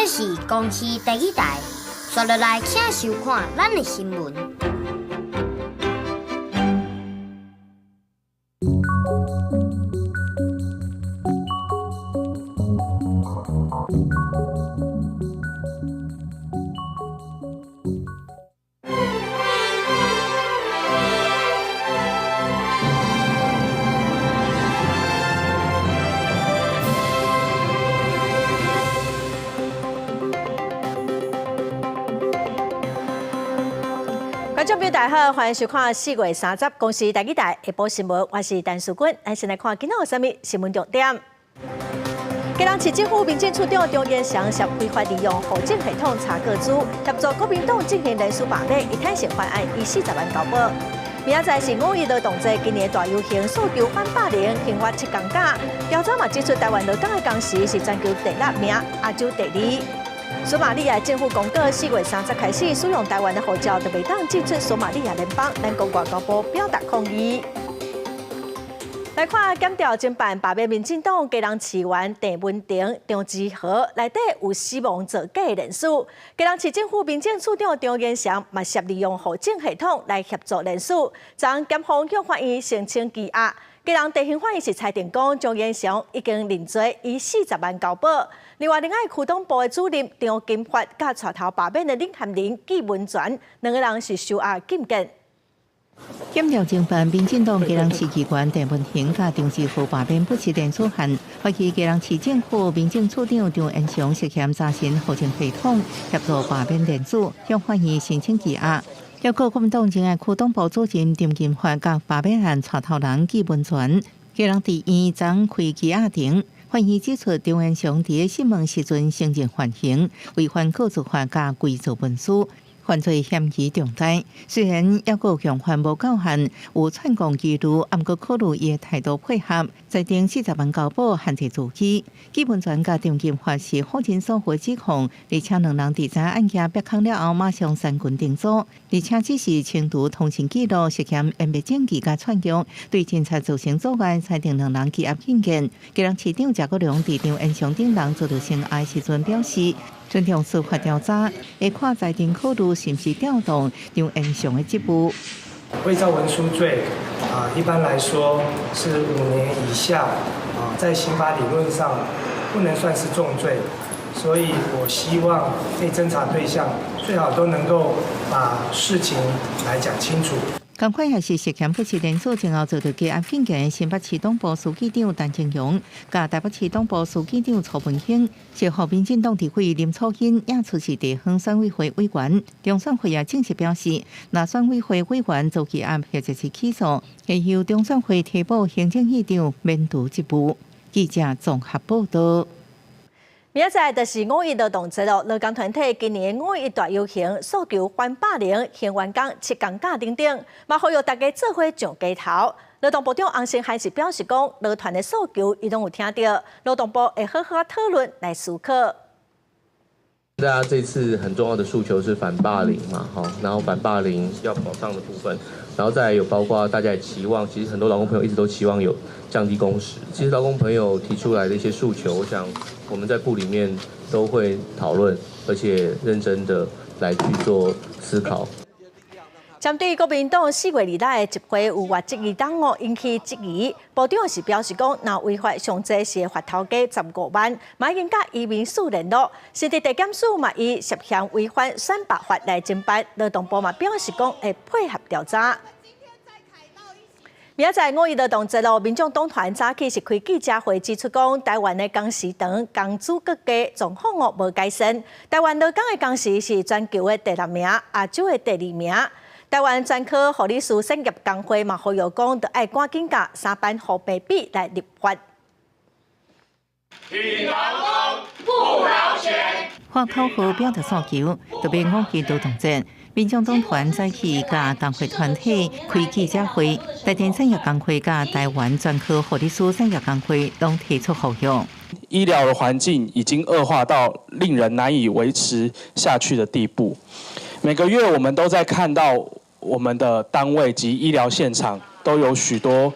這是公視第一台，紲落來請收看咱的新聞。觀眾朋友大家好，歡迎收看4月30公視台語台下晡新聞，我是陳淑君。咱先來看今仔有啥物新聞重點。基隆市政府民政處長張彦祥涉非法利用戶政系統查個資，協助國民黨進行人事罷免，伊坦承犯案，以40萬交保。明仔載是五一勞動節，今年大遊行訴求反霸凌，停發七工假。調查嘛指出，台灣勞工的工時是全球第六名，亞洲第二。索馬利亞政府公告，4月30開始，使用台灣的護照就袂當進出索馬利亞聯邦。咱國外交部表達抗議。來看檢調偵辦罷免民進黨基隆市議員鄭文婷、張志豪，內底有死亡造假的連署。基隆市政府民政處長張彦祥嘛涉利用戶政系統來協助連署，昨檢方向法院申請羈押。基隆地方法院是裁定講，張彦祥已經認罪，以40萬交保。另外，另外區黨部的主任張金發佮帶頭罷免的領銜人紀文泉，兩个人是收押禁見。檢調偵辦民進黨基隆市議員鄭文婷佮張志豪罷免不實連署案，發現基隆市政府民政處長張彦祥涉嫌詐騙戶政系統協助罷免連署，向法院申請羈押。結果，國民黨仁愛區黨部主任張金發佮罷免案帶頭人紀文泉，基隆地院昨開羈押庭，法院指出張彦祥佇審問時陣承認犯行，違反告訴法佮偽造文書。犯罪嫌疑重大，雖然猶閣共犯無夠犯，有串供記錄，毋過考慮伊的態度配合，裁定40萬交保限制住居。紀文泉佮張金發是否認所有指控，而且兩人佇知案件曝光了後，馬上三軍定組，而且只是清除通訊記錄，涉嫌湮滅證據佮串供，對偵查造成阻礙，裁定兩人羈押禁見。基隆市長謝國樑佇張彦祥等人遭到聲押時陣表示，尊重司法調查，會看裁定考慮是毋是調動張彦祥的職務。偽造文書罪啊，一般來說是5年以下啊，在刑法理論上不能算是重罪，所以我希望被偵查對象最好都能夠把事情來講清楚。仝款也是涉嫌不實連署，前後遭到羈押禁見的新北市黨部書記長陳清榮，佮台北市黨部書記長曹文興，是予民進黨立委林楚茵也出席地方選委會委員。中選會也正式表示，若選委會委員遭羈押或者是起訴，會由中選會提報行政院長免除職務。記者綜合報道。明仔載就是五一勞動節囉，勞工團體今年五一大遊行，訴求反霸凌、還員工七工假等等，嘛呼籲大家做伙上街頭。勞動部長洪申翰是表示講，勞團的訴求伊攏有聽著，勞動部會好好討論來思考。大家這次很重要的訴求是反霸凌嘛，哈，然後反霸凌要保障的部分，然後再來有包括大家也期望，其實很多勞工朋友一直都期望有降低工時。其實勞工朋友提出來的一些訴求，我想我們在部裡面都會討論，而且認真的來去做思考。針對國民黨4月2日的集會有外籍移工哦引起質疑，部長是表示講，若違法上濟是會罰頭家15萬，嘛已經佮移民署聯絡，甚至地檢署嘛以涉嫌違反選罷法來偵辦，勞動部嘛表示講會配合調查。明仔載五一勞動節囉，民眾黨團早起是開記者會指出講，台灣的工時長、工資閣低，狀況哦無改善。台灣勞工的工時是全球的第六名，亞洲的第二名。台灣專科護理師產業工會嘛呼籲講，著愛趕緊共三班護病比來立法。挺勞工，不勞權。發口號表達訴求，特別五一勞動節，民眾黨團早起佮工會團體開記者會，台電產業工會佮台灣專科護理師產業工會攏提出呼籲。醫療的環境已經惡化到令人難以維持下去的地步。每個月我們都在看到我們的單位及醫療現場都有許多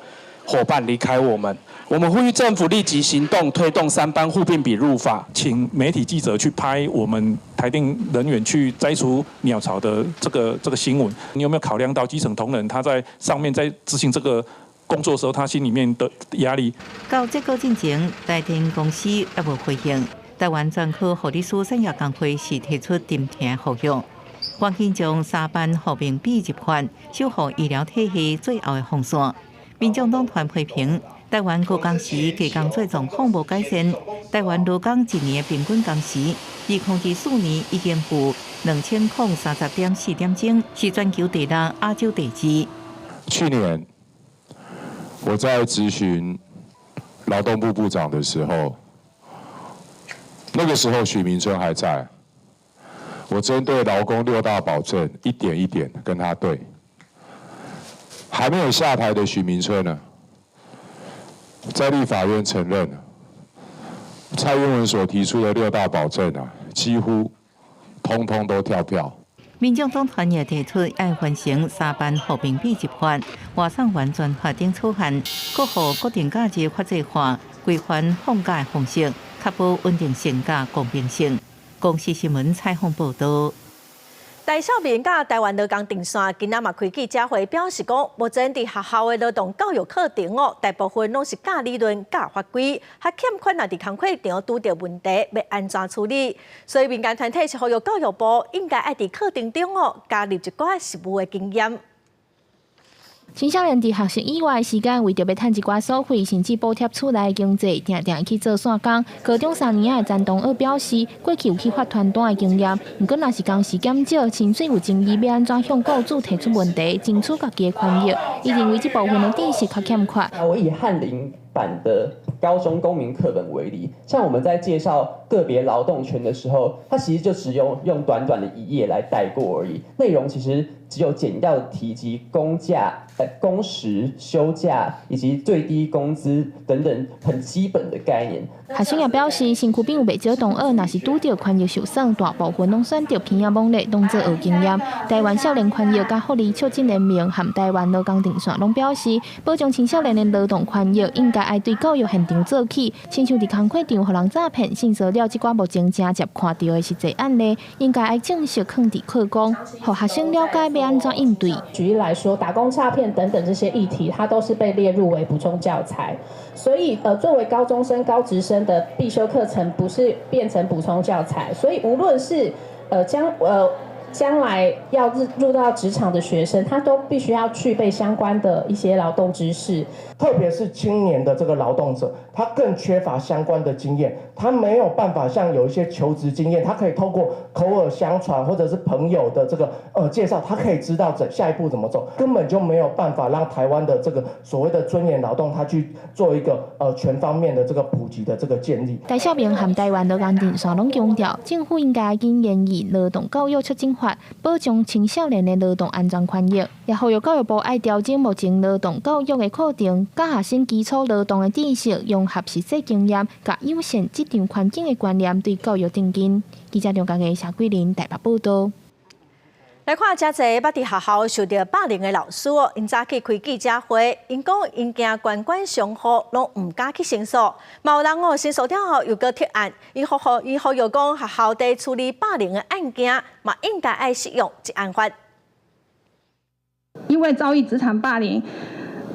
夥伴離開我們，我們呼籲政府立即行動，推動三班護病比入法，請媒體記者去拍我們台電人員去摘除鳥巢的這個新聞。你有沒有考量到基層同仁他在上面在執行這個工作時候，他心裡面的壓力？到這個進前，台電公司猶無回應。台灣專科護理師產業工會是提出暫停合約，趕緊將三班護病比入法，守護醫療體系最後的防線。民眾黨團批評台灣高工時加工作狀況無改善，台灣勞工一年的平均工時，2024年已經有2030.4點鐘，是全球第六，亞洲第二。去年我在質詢勞動部部長的時候，那個時候許明春還在，我針對勞工六大保證一點一點跟他對。還沒有下台的許明春呢，在立法院承認，蔡英文所提出的六大保證啊，幾乎通通都跳票。民眾黨團也提出愛完成三班護病比入法、外送員專法等草案，閣予國定假日法制化，規範放假的方式，確保穩定性佮公平性。公視新聞採訪報導。台少民佮台灣勞工陣線今仔嘛開記者會，表示講，目前佇學校的勞動教育課程哦，大部分攏是教理論、教法規，較欠缺若佇工課場拄著問題欲按怎處理。所以民間團體是呼籲教育部應該愛佇課程中哦加入一寡實務的經驗。青少年佇學習以外的時間，為著欲趁一寡所費，甚至補貼厝內的經濟，定定去做散工。高中三年仔的陳東學表示，過去有去發傳單的經驗，毋過若是工時減少，薪水有爭議，欲按怎向雇主提出問題，爭取家己的權益。伊認為這部分的知識較欠缺。我以翰林版的高中公民課本為例，像我們在介紹個別勞動權的時候，它其實就只用短短的一頁來帶過而已，內容其實只有簡要的提及工價、工時、休假以及最低工資等等很基本的概念。學生也表示，身軀邊有袂少同學，若是拄著權益受損，大部分攏選擇鼻仔摸咧，當做學經驗。台灣少年權益佮福利促進聯盟和台灣勞工陣線攏表示，保障青少年的勞動權益，應該愛對教育現場做起。親像佇工課場予人詐騙、性騷擾這寡目前誠濟看著的實際案例，應該愛正式放佇課綱，予學生了解欲按怎應對。舉例來說，打工詐騙等等這些議題，它都是被列入為補充教材。所以，作為高中生、高職生的必修課程，不是變成補充教材。所以，無論是將來要入到職場的學生，他都必須要具備相關的一些勞動知識。特別是青年的這個勞動者，他更缺乏相關的經驗，他沒有辦法像有一些求職經驗，他可以透過口耳相傳或者是朋友的這個介紹，他可以知道下一步怎麼走，根本就沒有辦法讓台灣的這個所謂的尊嚴勞動，他去做一個全方面的這個普及的這個建立。台少民和台灣勞工陣線攏強調，政府應該緊研議勞動教育促進法，保障青少年的勞動安全權益，也呼籲教育部愛調整目前勞動教育的課程，佮學生基礎勞動的知識，融合實際經驗，佮友善職場環境的觀念，對教育定根。記者梁家傑、謝桂林台北報導。來看遮濟捌佇學校受著霸凌的老師哦，𪜶早起開記者會，𪜶講𪜶驚官官相護，攏毋敢去申訴。嘛有人哦申訴了後又閣撤案，𪜶呼籲講學校佇處理霸凌的案件，嘛應該愛適用職安法。因為遭遇職場霸凌，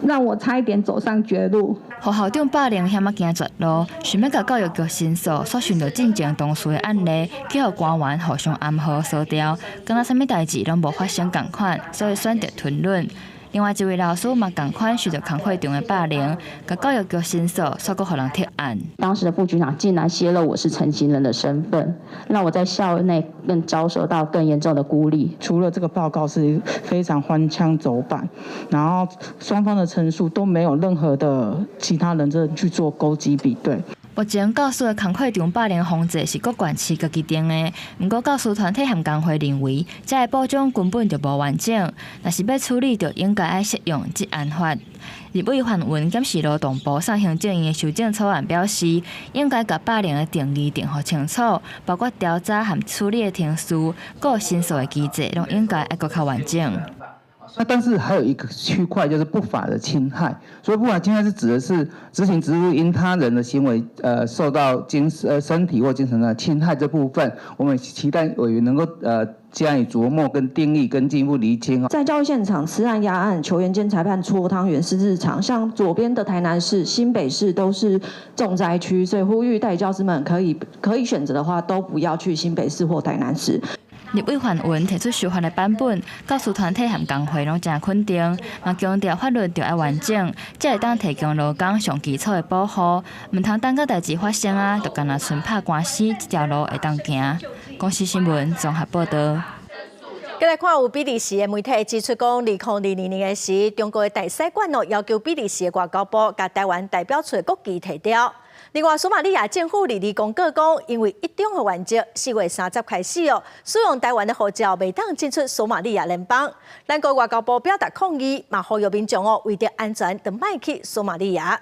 讓我差一點走上絕路。予校長霸凌險仔行絕路，想欲共教育局申訴所受著進前同事的案例，去予官員互相暗號掃掉，敢若啥物代誌攏無發生仝款，所以選擇吞忍。另外一位老師嘛仝款受著工課場的霸凌，共教育局申訴，煞閣予人撤案。當時的副局長竟然泄露我是陳情人的身份，讓我在校內更遭受到更嚴重的孤立。除了這個報告是非常荒腔走板，然後雙方的陳述都沒有任何的其他人證去做勾稽比對。目前教師的工課場霸凌防制是各縣市家己定的，毋過教師團體和工會認為，這个保障根本就無完整，若是欲處理，就應該愛適用職安法。立委范雲檢視勞動部送行政院的修正草案，表示應該共霸凌的定義定予清楚，包括調查和處理的程序，閣有申訴的機制，攏應該愛閣較完整。那但是還有一個區塊就是不法的侵害，所以不法侵害是指的是執行職務因他人的行為，受到精身體或精神的侵害這部分，我們期待委員能夠加以琢磨跟定義跟進一步釐清。在教育現場，吃案壓案、球員兼裁判搓湯圓是日常，像左邊的台南市、新北市都是重災區，所以呼籲代理教師們可以選擇的話，都不要去新北市或台南市。立委范雲提出修法的版本，教師團體和工會攏誠肯定，嘛強調法律著愛完整，才會當提供勞工上基礎的保護，毋通等到代誌發生啊，就干焦賰拍官司，這條路會當行。公視新聞綜合報道。繼來看有比利時的媒體指出講，2022年的時，中國的大使館哦要求比利時的外交部共台灣代表處的國旗提掉。另外，索馬利亞政府佇公告講，因為一中的原則，4月30開始哦，使用台灣的護照袂當進出索馬利亞聯邦。咱國外交部表達抗議，嘛呼籲民眾哦，為著安全，就莫去索馬利亞。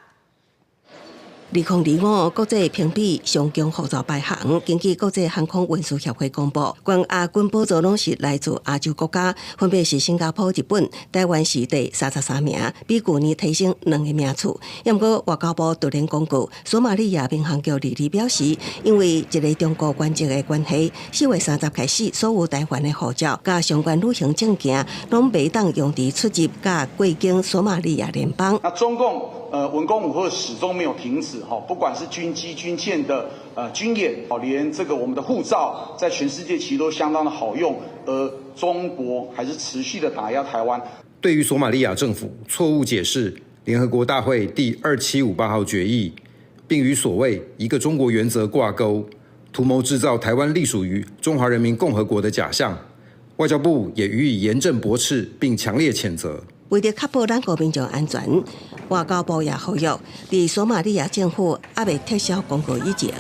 2025國際評比上強護照排行，根據國際航空運輸協會公布，冠亞軍寶座攏是來自亞洲國家，分別是新加坡、日本、台灣是第33名，比舊年提升兩個名次。毋過外交部突然公告，索馬利亞民航局日表示，因為一個中國原則的關係，4月30開始，所有台灣的護照佮相關旅行證件，攏袂當用佇出入佮過境索馬利亞聯邦。那中共文攻武嚇始終沒有停止，哈，不管是軍機、軍艦的軍演，哦，連這個我們的護照在全世界其實都相當的好用，而中國還是持續的打壓台灣。對於索馬利亞政府錯誤解釋聯合國大會第2758號決議，並與所謂一個中國原則掛鈎，圖謀製造台灣隸屬於中華人民共和國的假象，外交部也予以嚴正駁斥並強烈譴責。為著確保咱國民眾安全，外交部也呼籲，佇索馬利亞政府猶未撤銷公告以前，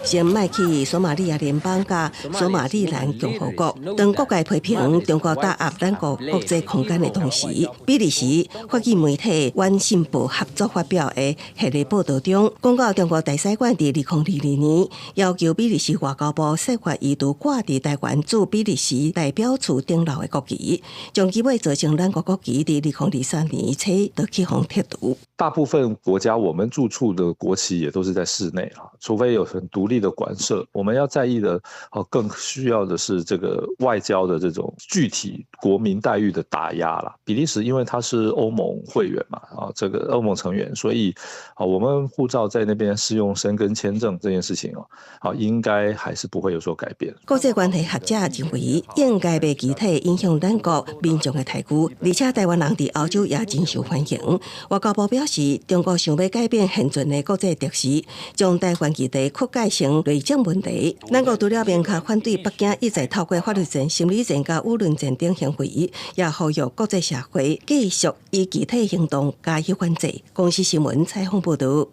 先莫去索馬利亞聯邦佮索馬利蘭共和國。當各界批評中國打壓咱國國際空間的同時，比利時法語媒體《遠信報》合作發表的系列報道中，講到中國大使館佇2022年要求比利時外交部設法移除掛佇台灣駐比利時代表處頂樓的國旗，將其尾造成咱國國旗佇2023年初就去予撤除。大部分國家，我們駐處的國旗也都是在室內啊，除非有很獨立的館舍。我們要在意的，哦，更需要的是這個外交的這種具體國民待遇的打壓啦。比利時因為它是歐盟會員嘛，啊，這個歐盟成員，所以啊，我們護照在那邊適用申根簽證這件事情哦，啊，應該還是不會有所改變。國際關係學者認為，應該袂具體影響咱國民眾的待遇，而且台灣人佇歐洲也真受歡迎。外交部表示，中國想欲改變現存的國際秩序，將台灣議題曲解成內政問題。咱國除了明確反對北京一再透過法律戰、心理戰佮輿論戰等行為，也呼籲國際社會繼續以具體行動加以反制。公視新聞採訪報導。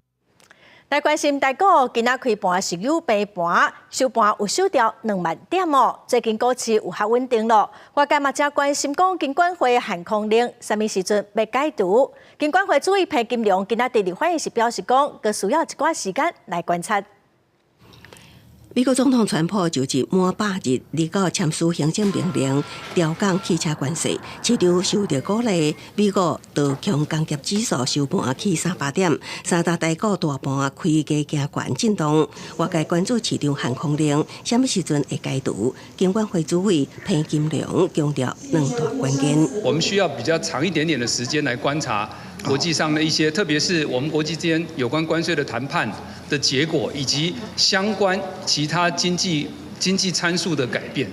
來關心台股，今仔開盤是有平盤，收盤有收掉2萬點哦。最近股市有較穩定咯。外界嘛誠關心講，金管會限空令，啥物時陣欲解除？金管會主委彭金龍今仔佇立法院時表示講，閣需要一寡時間來觀察。美國總統川普就職滿100日，二九簽署行政命令調降汽車關稅，市場受著鼓勵。美國道瓊工業指數收盤起300點，三大台股大盤開低行懸震盪。外界關注市場限空令，啥物時陣會解除？金管會主委彭金龍強調兩大關鍵。我們需要比較長一點點的時間來觀察國際上的一些，特別是我們國際間有關關稅的談判的結果，以及相關其他經濟參數的改變。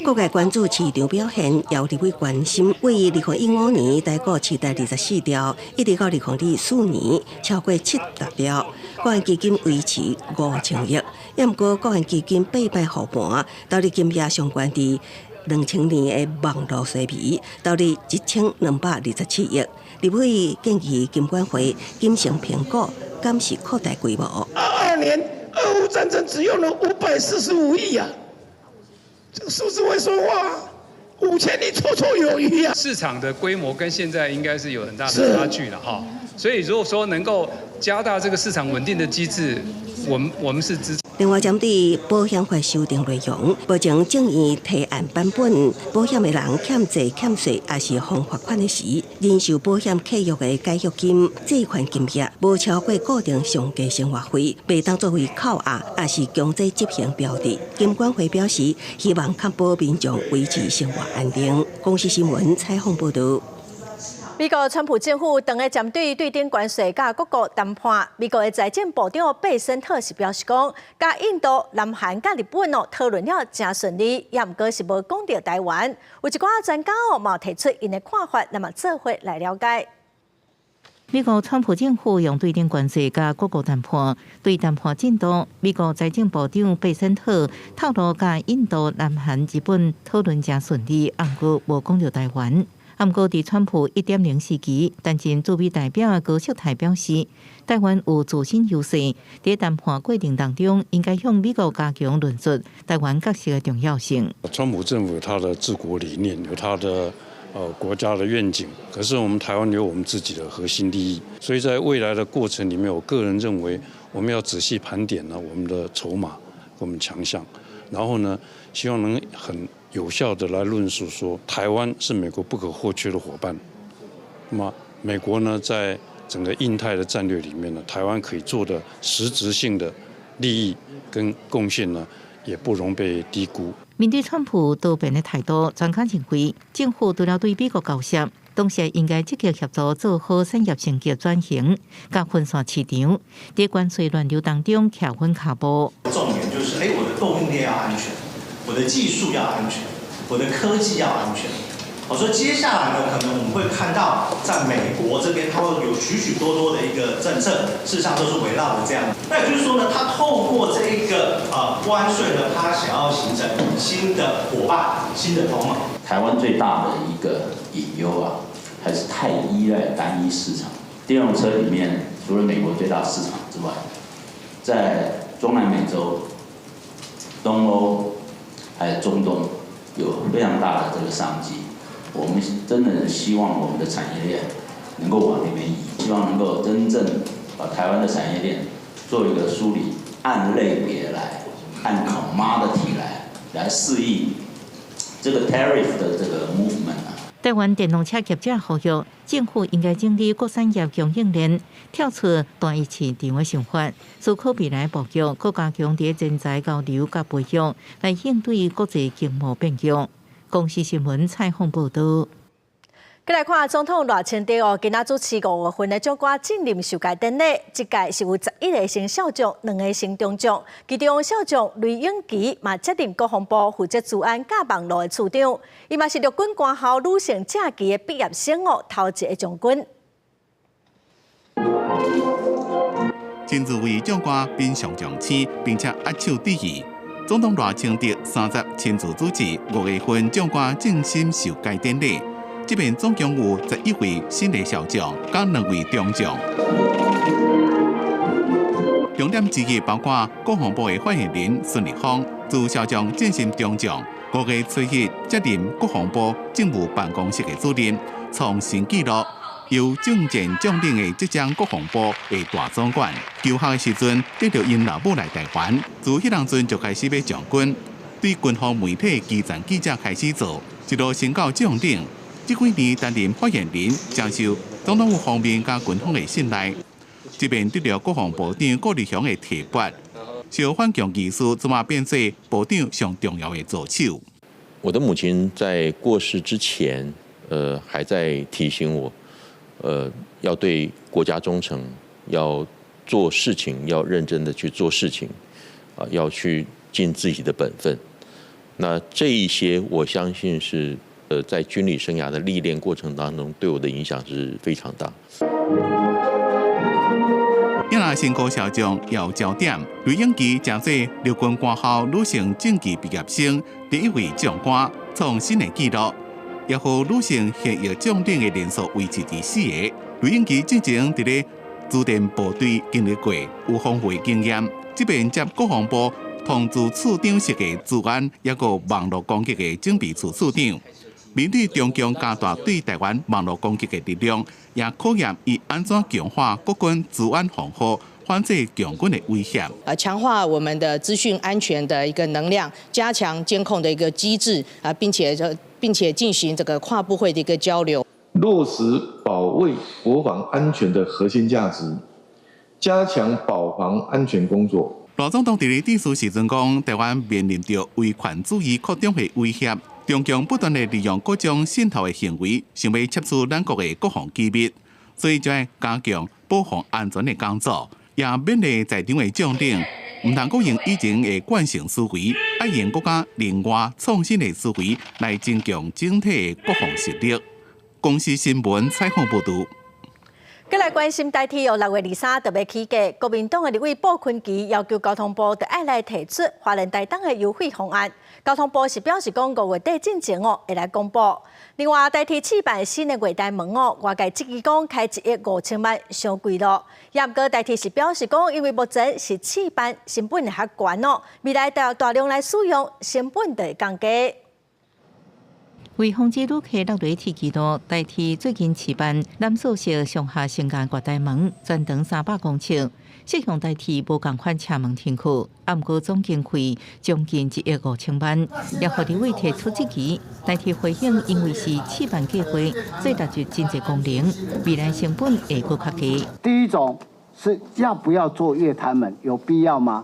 各界關注市場表現，也有立委關心。為2015年台股市值24兆，一直到2024年超過70兆，國安基金維持5000億。毋過國安基金八擺護盤，投入金額相關佇2000年的網路衰微，投入1227億。立委建議金管會謹慎評估，敢是擴大規模。22年俄烏戰爭只用了545億啊，這個數字會說話，5000億綽綽有餘啊。市場的規模跟現在應該是有很大的差距了哈，所以如果說能夠加大這個市場穩定的機制，我們是支持。另外，針對保險法修訂內容，目前眾議提案版本，保險的人欠債欠稅，抑是予罰款的時，人壽保險契約的解約金、借款金額無超過固定上低生活費，袂當作為扣押，抑是強制執行標的。金管會表示，希望確保民眾維持生活安定。公視新聞採訪報導。美國川普政府當咧針對對等關稅佮各國談判，美國的財政部長貝森特是表示講，佮印度、南韓佮日本哦討論了誠順利，也毋過是無講著台灣。有一寡專家哦，嘛提出𪜶的看法，那麼做伙來了解。美國川普政府用對等關稅佮各國談判，對談判進度，美國財政部長貝森特透露，佮印度、南韓、日本討論誠順利，毋過無講著台灣。毋過，佇川普1.0時期，擔任駐美代表的高淑泰表示，台灣有自身優勢，佇談判過程當中，應該向美國加強論述台灣角色的重要性。川普政府有他的治國理念，有他的國家的願景，可是我們台灣有我們自己的核心利益，所以在未來的過程裡面，我個人認為我們要仔細盤點呢我們的籌碼、我們強項，然後呢，希望能很有效的來論述說，台灣是美國不可或缺的夥伴。那麼美國呢，在整個印太的戰略裡面呢，台灣可以做的實質性的利益跟貢獻呢，也不容被低估。面對川普多變的態度，專家認為，政府除了對美國交涉，同時應該積極協助做好產業升級轉型，佮分散市場，佇關稅亂流當中徛穩跤步。重點就是，我的供應鏈要安全，我的技術要安全，我的科技要安全。我說接下來呢，可能我們會看到，在美國這邊，它會有許許多多的一個政策，事實上都是圍繞着這樣。那也就是說呢，它透過這一個關稅呢，它想要形成新的夥伴、新的同盟。台灣最大的一個隱憂啊，還是太依賴單一市場。電動車裡面，除了美國最大市場之外，在中南美洲、東歐還有中東，有非常大的這個商機。我們真的希望我們的產業鏈能夠往那邊移，希望能夠真正把台灣的產業鏈做一個梳理，按類別來，按 commodity 來適應這個 tariff 的這個 movement。台灣電動車業者呼籲，政府應該整理各產業供應鏈，跳出單一市場的想法，思考未來布局，閣加強佇人才交流佮培育，來應對國際經貿變局。公視新聞採訪報導。閣來看總統賴清德哦，今仔主持5月份的將官進任受階典禮，這屆是有11個新少將，2個新中將，其中少將雷永琪嘛接任國防部負責資安佮網路的處長，伊嘛是陸軍官校女性正旗的畢業生哦，頭一个將軍。親自為將官變上將星，並且握手致意。總統賴清德30親自主持5月份將官正式受階典禮。這邊總共有11位新的少將，佮2位中將。重點之一包括國防部的發言人孫立峰，自少將晉升中將，5月7日接任國防部政務辦公室的主任，創新紀錄，由政戰將領的執掌國防部的大總管。求學的時陣，得著𪜶老母來台灣，自彼當陣就開始欲從軍，對軍方媒體基層記者開始做，一路升到將領。這幾年擔任發言人，誠受總統府方面佮軍方的信賴。這邊得著國防部長顧立雄的提拔，受反共技術這馬變做部長上重要的助手。我的母親在過世之前，還在提醒我，要對國家忠誠，要做事情要認真的去做事情，啊，要去盡自己的本分。那這一些，我相信是。在軍旅生涯的歷練過程當中，對我的影響是非常大。一若新高少將要焦點，雷永琪成做陸軍官校女性正旗畢業生第一位將官，創新的紀錄，也予女性現役將領的人數維持佇四个。雷永琪之前佇咧駐電部隊經歷過，有豐富的經驗。這邊接國防部通資處長室的資安，抑閣網路攻擊的準備處處長。面對中共加大對台灣網路攻擊的力量，也考驗伊按怎強化國軍資安防護、反制共軍的威脅。強化我們的資訊安全的一個能量，加強監控的一個機制啊，並且進行這個跨部會的一個交流。落實保衛國防安全的核心價值，加強保防安全工作。賴總統佇咧致辭時陣講，台灣面臨著威權主義擴張的威脅，中共不斷的利用各種滲透的行為，想欲竊取咱國的國防機密，所以就愛加強保防安全的工作，也勉勵在場的將領，毋通閣用以前的慣性思維，愛用閣較另外創新的思維來增強整體的國防實力。公視新聞採訪報導。閣來關心台鐵哦，6月23就欲起價，國民黨的立委傅崐萁要求交通部著愛來提出花蓮台東的優惠方案。交通部是表示講五月底進前哦會來公布。另外，台鐵試辦新的月台門哦，外界質疑講開1億5千萬傷貴囉。也毋過台鐵是表示講，因為目前是試辦，成本會較懸哦，未來大大量來使用，成本就會降低。為防止旅客落佇鐵軌路，台鐵最近試辦纜索式上下升降月台門，全長300公尺，適用台鐵無仝款車門停靠，啊，毋過總經費將近1億5千萬，也予立委提出質疑。台鐵回應，因為是試辦計劃，所以納入真濟功能，未來成本會閣較低。第一種是要不要做月台門，有必要嗎？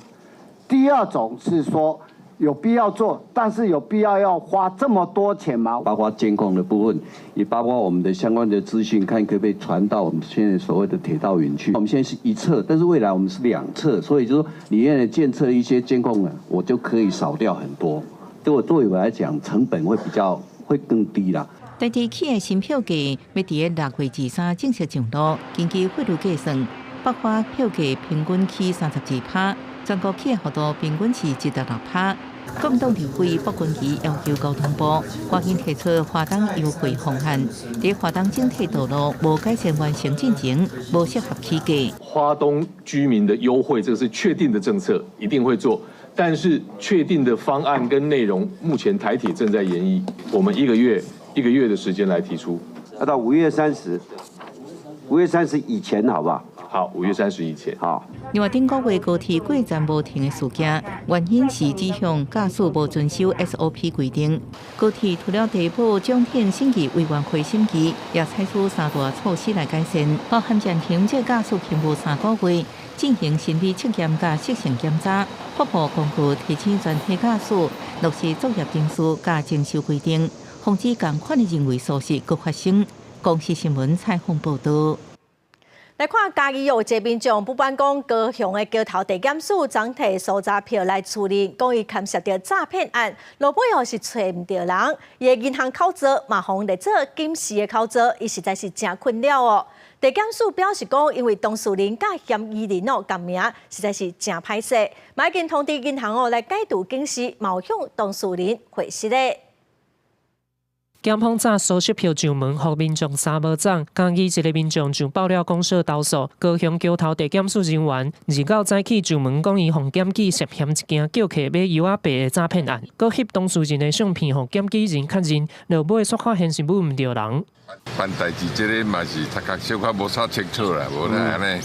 第二種是說，有必要做，但是有必要要花這麼多錢嗎？包括監控的部分，也包括我們的相關的資訊，看可不可以傳到我們現在所謂的鐵道雲去。我們現在是一側，但是未來我們是兩側，所以就說裡面的監測一些監控呢，我就可以少掉很多。對我來講，成本會比較會更低啦。台鐵起的新票價，欲佇6月23正式上路。根據費率計算，北花票價平均起32%。全國起的幅度平均是1.6%。國民黨立委傅崐萁要求交通部趕緊提出花東優惠方案。佇花東整體道路無改善完成進前，無適合起價。花東居民的優惠，這個是確定的政策，一定會做。但是確定的方案跟內容，目前台鐵正在研議，我們一個月一個月的時間來提出。要到五月三十，五月三十以前，好不好？好，5月30以前。好。另外，頂個月高鐵過站無停的事件，原因是指向駕駛無遵守 SOP 規定。高鐵除了提報獎品審議委員會審議，也採取三大措施來改善，包含暫停這駕駛勤務3個月，進行心理測驗佮適性檢查，發布公告提醒全體駕駛落實作業程序佮遵守規定，防止仝款的人為疏失閣發生。公視新聞採訪報導。來看嘉義有一個民眾，不滿講高雄的橋頭地檢署昨提搜查票來處理，講伊牽涉著詐騙案，落尾哦是揣毋著人，伊的銀行口座嘛予人列做檢視的口座，伊實在是誠困擾哦。地檢署表示講，因為當事人佮嫌疑人哦仝名，實在是誠歹勢，嘛已經通知銀行哦來解除警示，嘛有向當事人回實咧。檢方早搜索票上門，予民眾三無總。嘉義一个民眾上爆料公社投訴，高雄橋頭地檢署人員29早起上門，講伊予檢舉涉嫌一件叫客買油仔白的詐騙案，閣翕當事人的相片，予檢舉人確認，落尾煞發現是舞毋著人。辦代誌這个嘛是頭殼小可無啥清楚啦，無啦按呢。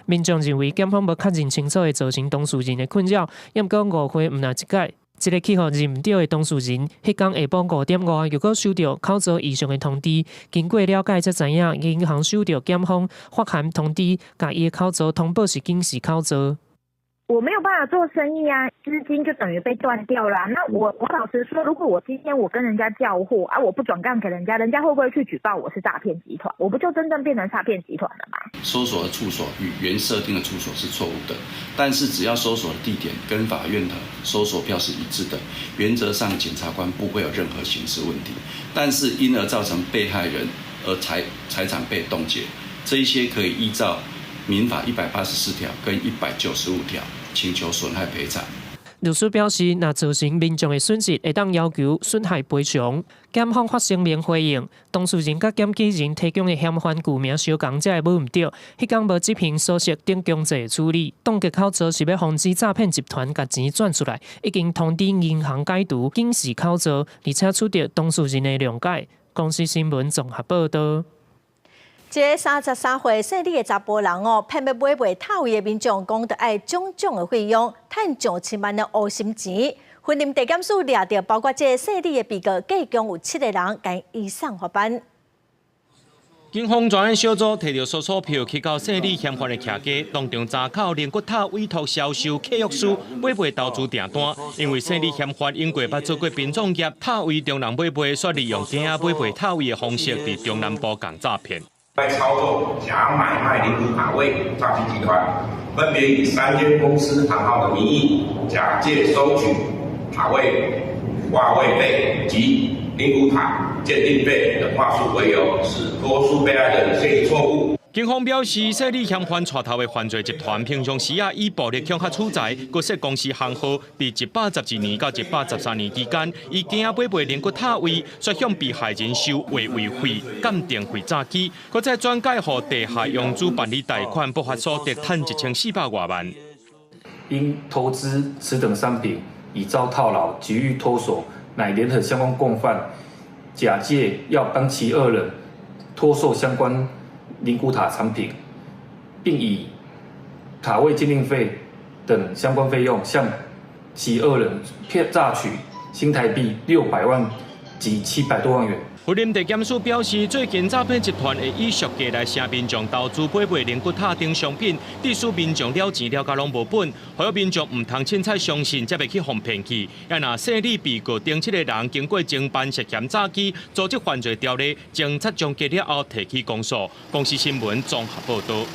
民眾認為檢方無確認清楚，會造成當事人的困擾，毋過誤會毋但一擺。這個去予認毋著的當事人，彼工下晡5點外又閣收著口座異常的通知。經過了解才知影，銀行收著檢方發函通知，共伊的口座通報是警示口座。我沒有辦法做生意啊，資金就等於被斷掉了。那我老實說，如果我今天我跟人家叫貨啊，我不轉賬給人家，人家會不會去舉報我是詐騙集團？我不就真正變成詐騙集團了嗎？搜索的處所與原設定的處所是錯誤的，但是只要搜索的地點跟法院的搜索票是一致的，原則上檢察官不會有任何刑事問題。但是因而造成被害人而財產被凍結，這一些可以依照民法184條跟195條。請求損害賠償。律師表示，若造成民眾的損失，會當要求損害賠償。檢方發聲明回應，當事人佮檢舉人提供的嫌犯舊名相仝，才會舞毋著。彼工無執行搜索等強制處理，凍結口座是欲防止詐騙集團共錢轉出來，已經通知銀行解除警示口座，而且取得當事人的諒解。公視新聞綜合報導。這33歲姓李的查埔人哦，騙欲買賣塔位的民眾，講著愛種種的費用，趁上千萬的烏心錢。雲林地檢署掠著，包括這个姓李的被告，計共有七個人，共移送法辦。警方專案小組提著搜索票去到姓李嫌犯的徛家，當場查扣靈骨塔委託銷售契約書、買賣投資訂單。因為姓李嫌犯經過捌做過殯葬業，塔位中人買賣，煞利用假買賣塔位的方式，佇中南部共詐騙。在操作假買賣靈骨塔位詐騙集團，分別以三間公司行號的名義，假借收取塔位掛位費及靈骨塔鑑定費等話術為由，使多數被害人陷於錯誤。警方表示，姓李嫌犯帶頭的犯罪集團，平常時啊以暴力恐嚇取財，閣設公司行號，佇112年到113年期間，以假買賣靈骨塔位，煞向被害人收劃位費、鑑定費詐欺，閣再轉介予地下融資辦理貸款，不法所得趁1400外萬。因投資此等商品已遭套牢，急欲脫手，乃聯合相關共犯，假借要幫其二人脫售相關靈骨塔產品，並以塔位鑑定費等相關費用向其二人騙詐取新台幣600萬及700多萬元。雲林地檢署表示，最近詐騙集團會以俗價來賒民眾投資買賣靈骨塔等商品，致使民眾了錢了甲攏無本，予民眾毋通凊彩相信，才袂去予騙去。啊，若姓李被告等七个人經過偵辦涉嫌詐欺、組織犯罪條例，偵察終結了後提起公訴。公視新聞綜合報導。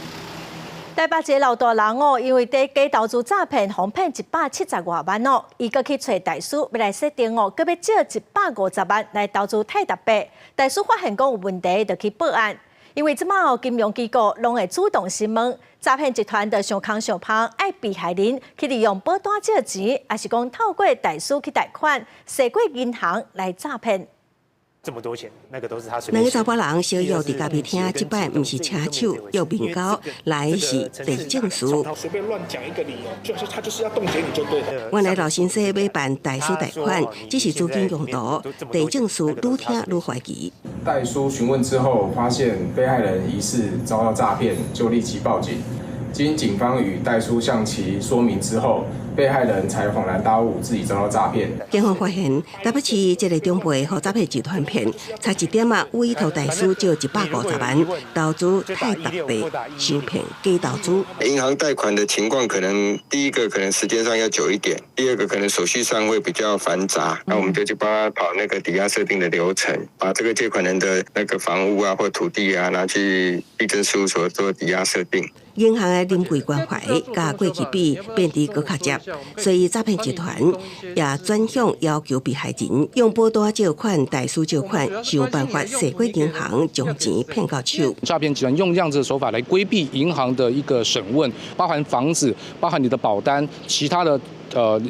台北一个老大人哦，因為佇假投資詐騙，予騙170外萬哦，伊閣去揣代書欲來設定哦，閣欲借150萬來投資泰達幣，代書發現講有問題，就去報案。因為這擺哦，金融機構攏會主動詢問詐騙集團，就想空想芳，愛被害人去利用保單借錢，抑是講透過代書去貸款，踅過銀行來詐騙。這麼多錢，那個都是他隨兩个查埔人相約佇咖啡廳，這擺毋是車手約面交，來是地政士。隨便亂講一個理由，就是他就是要凍結你就對了。原來老先生欲辦代書貸款，只是資金用途，地政士愈聽愈懷疑。代書詢問之後，發現被害人疑似遭到詐騙，就立即報警。經警方與代書向其說明之後，被害人才恍然大悟，自己遭到詐騙。警方發現，台北市這个長輩予詐騙集團騙，差一點仔委託代書借150萬投資泰達幣，受騙假投資。銀行貸款的情況，可能第一個可能時間上要久一點，第二個可能手續上會比較繁雜，那我們就去幫他跑那個抵押設定的流程，把這個借款人的那個房屋啊或土地啊拿去地政事務所做抵押設定。銀行的臨櫃關懷，佮過去比變得閣較捷，所以詐騙集團也轉向要求被害人用保單借款、代書借款，想辦法踅過銀行將錢騙到手。詐騙集團用這樣子的手法來規避銀行的一個審問，包含房子、包含你的保單、其他的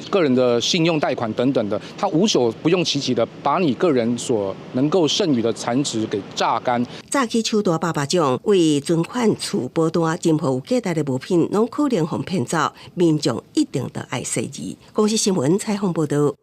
個人的信用貸款等等的，他無所不用其極的把你個人所能夠剩餘的殘值給榨乾。早起手大百百種，為存款、厝、保單，任何有價值的物品，攏可能予騙走，民眾一定著愛細膩。公視新聞採訪報導。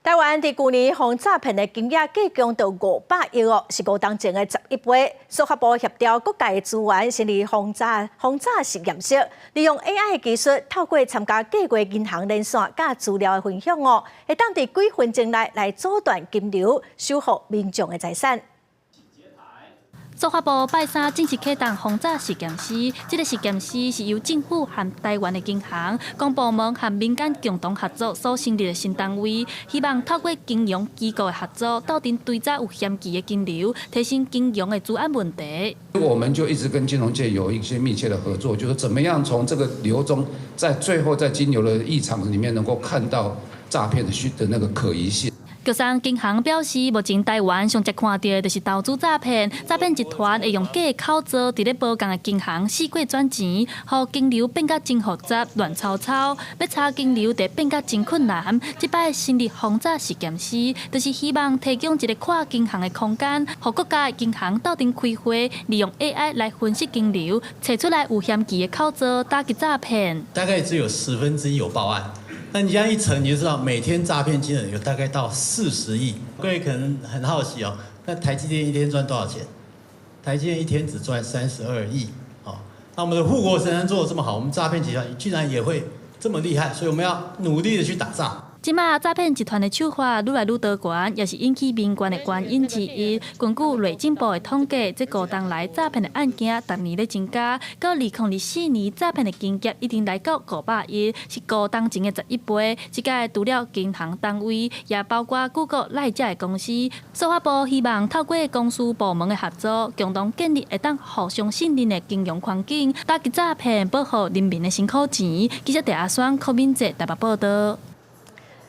台灣佇舊年予詐騙的金額計共到500億哦，是5冬前的11倍。司法部協調各界資源，成立防詐實驗室，利用 AI 技術，透過參加計劃銀行連線佮資料的分享哦，會當佇幾分鐘內來阻斷金流，守護民眾的財產。司法部拜三正式啟動防詐實驗室，這个實驗室是由政府和台灣的銀行、公部門和民間共同合作所成立的新單位，希望透過金融機構的合作，鬥陣追查有嫌疑的金流，提升金融的資安問題。我們就一直跟金融界有一些密切的合作，就是怎麼樣從這個流中，在最後在金流的異常裡面能夠看到詐騙的虛的那個可疑性。玉山銀行表示，目前台灣上捷看著的就是投資詐騙，詐騙集團會用假的口座，佇咧無仝的銀行四處轉錢，予金流變甲真複雜、亂糟糟，欲查金流就變甲真困難。這擺成立防詐實驗室，就是希望提供一个跨銀行的空間，予各家的銀行鬥陣開會，利用 AI 來分析金流，揣出來有嫌疑的口座，打擊詐騙。大概只有1/10有報案。那你這樣一乘，你就知道每天詐騙金額有大概到40億。各位可能很好奇哦，那台積電一天賺多少錢？台積電一天只賺32億，哦，那我們的護國神山做得這麼好，我們詐騙集團居然也會這麼厲害，所以我們要努力的去打詐。這馬詐騙集團的手法愈來愈多元，也是引起民怨的原因之一。根據內政部的統計，這五冬來詐騙的案件逐年咧增加，到2024年詐騙的金額已經來到500億，是五冬前的11倍。這屆除了銀行單位，也包括 Google、賴遮的公司。司法部希望透過公私部門的合作，共同建立會當互相信任的金融環境，打擊詐騙，保護人民的辛苦錢。記者鄭阿雙、柯敏哲台北報道。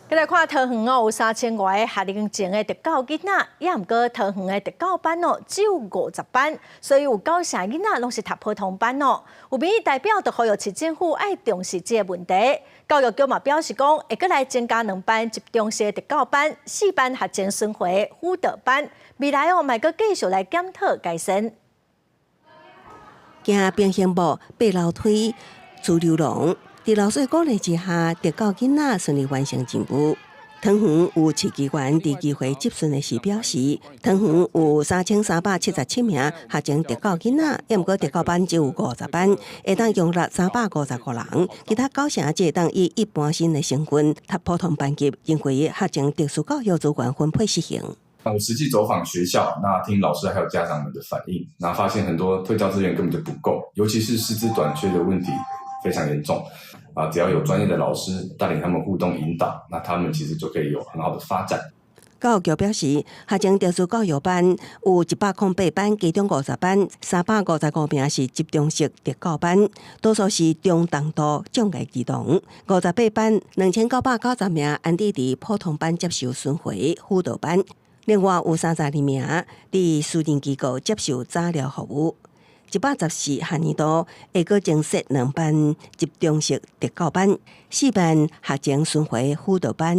再來看桃園哦，有3000外个學齡前的特教囡仔，也毋過桃園的特教班哦，只有50班，所以有九成囡仔攏是讀普通班哦。有民意代表就呼籲市政府愛重視這個問題。教育局嘛表示講，會閣來增加兩班集中式的特教班，四班學前巡迴輔導班，未來哦，嘛閣繼續來檢討改善。行平行步、爬樓梯、自流廊。佇老師的鼓勵之下，特教囡仔順利完成任務。桃園有市議員佇議會質詢的時表示，桃園有3377名學前特教囡仔，抑毋過特教班只有50班，會當容納355人。其他九成只會當以一般生的身份讀普通班級，認為學前特殊教育資源分配失衡。我實際走訪學校，那聽老師還有家長們的反應，那發現很多特教資源根本就不夠，尤其是師資短缺的問題非常嚴重。啊，只要有專業的老師帶領他們互動引導，那他們其實就可以有很好的發展。教育局表示，學前特殊教育班有108班，其中50班355名是集中式特教班，多數是中重度障礙兒童。58班2990名安置佇普通班接受巡迴輔導班，另外有32名佇私人機構接受早療服務。114學年度會閣增設兩班集中式特教班，四班學前巡迴輔導班，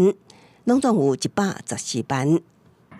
攏總有114班。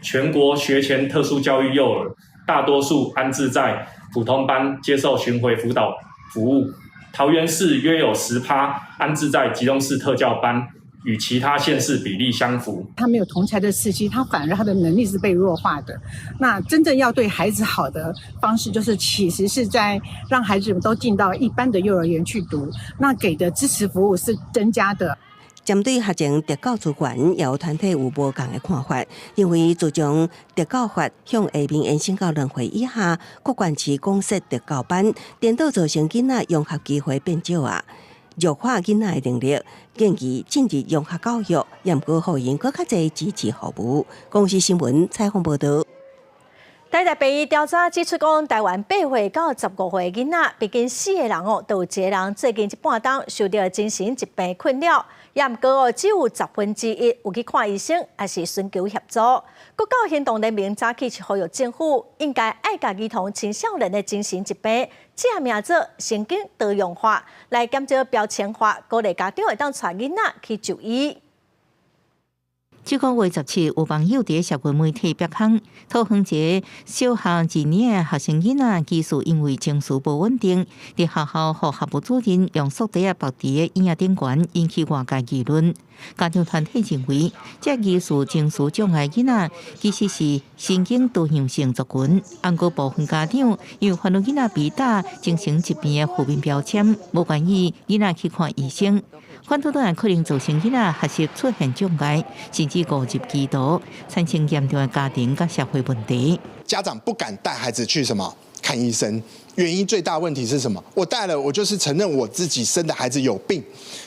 全國學前特殊教育幼兒大多數安置在普通班接受巡迴輔導服務，桃園市約有10%安置在集中式特教班，與其他縣市比例相符。他沒有同儕的刺激，他反而他的能力是被弱化的。那真正要對孩子好的方式，就是其實是在讓孩子們都進到一般的幼兒園去讀，那給的支持服務是增加的。針對學前特教資源，也有團體有無仝的看法，認為自從特教法向下面延伸到2歲以下，各縣市廣設特教班，顛倒造成囡仔融合機會變少啊。弱化囡仔的能力，建議進入融合教育，也毋過予𪜶閣較濟支持服務。公視新聞採訪報導。台大病院調查指出，講台灣8歲到15歲囡仔，平均四個人哦，都有一個人最近這半冬受著精神疾病困擾。也毋過哦，只有1/10有去看醫生，抑是尋求協助。國教行動聯盟早起是呼籲政府應該愛共兒童青少年的精神疾病正名做神經多樣化，來減少標籤化，鼓勵家長會當帶囡仔去就醫。這個月17，有網友佇社群媒體曝光，桃園一个小學二年的學生囡仔，疑似因為情緒無穩定，佇學校予學務主任用塑袋仔縛佇椅仔頂懸，引起外界議論。家長團體認為，這疑似情緒障礙囡仔其實是神經多樣性族群。毋過部分家長因為煩惱囡仔被打精神疾病的負面標籤，無願意囡仔去看醫生。反倒轉來可能造成囡仔學習出現障礙，甚至誤入歧途，產生嚴重的家庭佮社會問題。家長不敢帶孩子去什麼看醫生，原因最大問題是什麼？我帶了，我就是承認我自己生的孩子有病。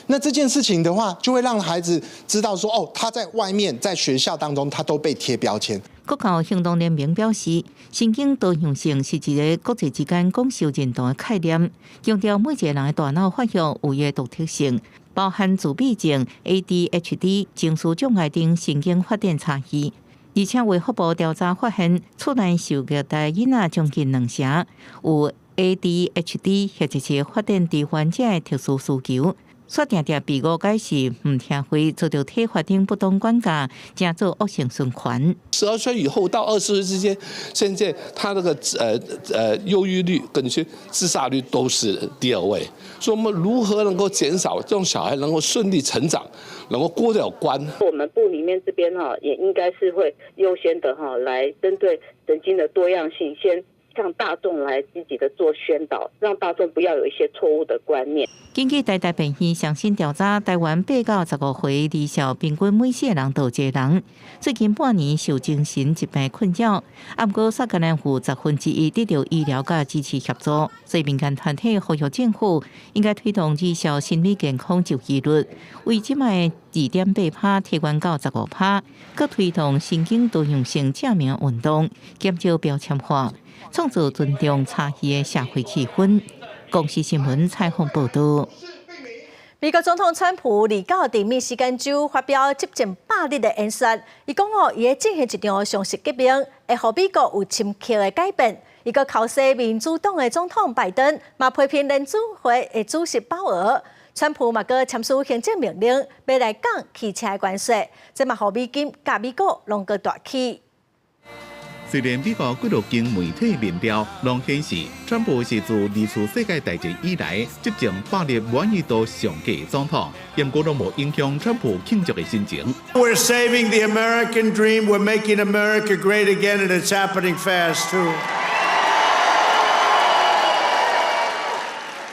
那這件事情的話，就會讓孩子知道說，哦，他在外面在學校當中，他都被貼標籤。國教行動聯盟表示，神經多樣性是一個國際之間廣受認同的概念，強調每一個人的大腦發育有伊的獨特性，包含自閉症、ADHD、情緒障礙等神經發展差異。而且，衛福部調查發現，厝內受虐待囡仔將近兩成有 ADHD 或者是發展遲緩者的特殊需求，煞定定被誤解是毋聽話，遭著體罰等不當管教，成做惡性循環。 12歲以後到20歲之間，現在他那個憂鬱率跟去自殺率都是第二位。所以，我們如何能夠減少這種小孩能夠順利成長，能夠過了關？我們部裡面這邊哈，也應該是會優先的哈，來針對神經的多樣性先。向大眾來積極的做宣導，讓大眾不要有一些錯誤的觀念。根據台大病院上新調查，台灣8到15歲兒少平均每四個人就有一個人最近半年受精神疾病困擾。啊，毋過煞敢若有1/10得到醫療佮支持協助，所以民間團體呼籲政府應該推動兒少心理健康就醫率，為這擺2.8%提懸到15%，閣推動神經多樣性正名運動，減少標籤化，創造尊重差異的社會氣氛。公視新聞採訪報道。美國總統川普二九佇密西根州發表執政100日的演說，伊講哦，伊會進行一場常識革命，會予美國有深刻的改變。伊閣口批民主黨的總統拜登，嘛批評聯準會的主席鮑爾。川普嘛閣簽署行政命令，欲來降汽車的關稅，這嘛予美金佮美股攏閣大起。雖然美國幾落間媒體民調攏顯示，川普是自二次世界大戰以來執政百日滿意度上低總統，毋過攏無影響川普慶祝的心情。 We're saving the American dream. We're making America great again, and it's happening fast too.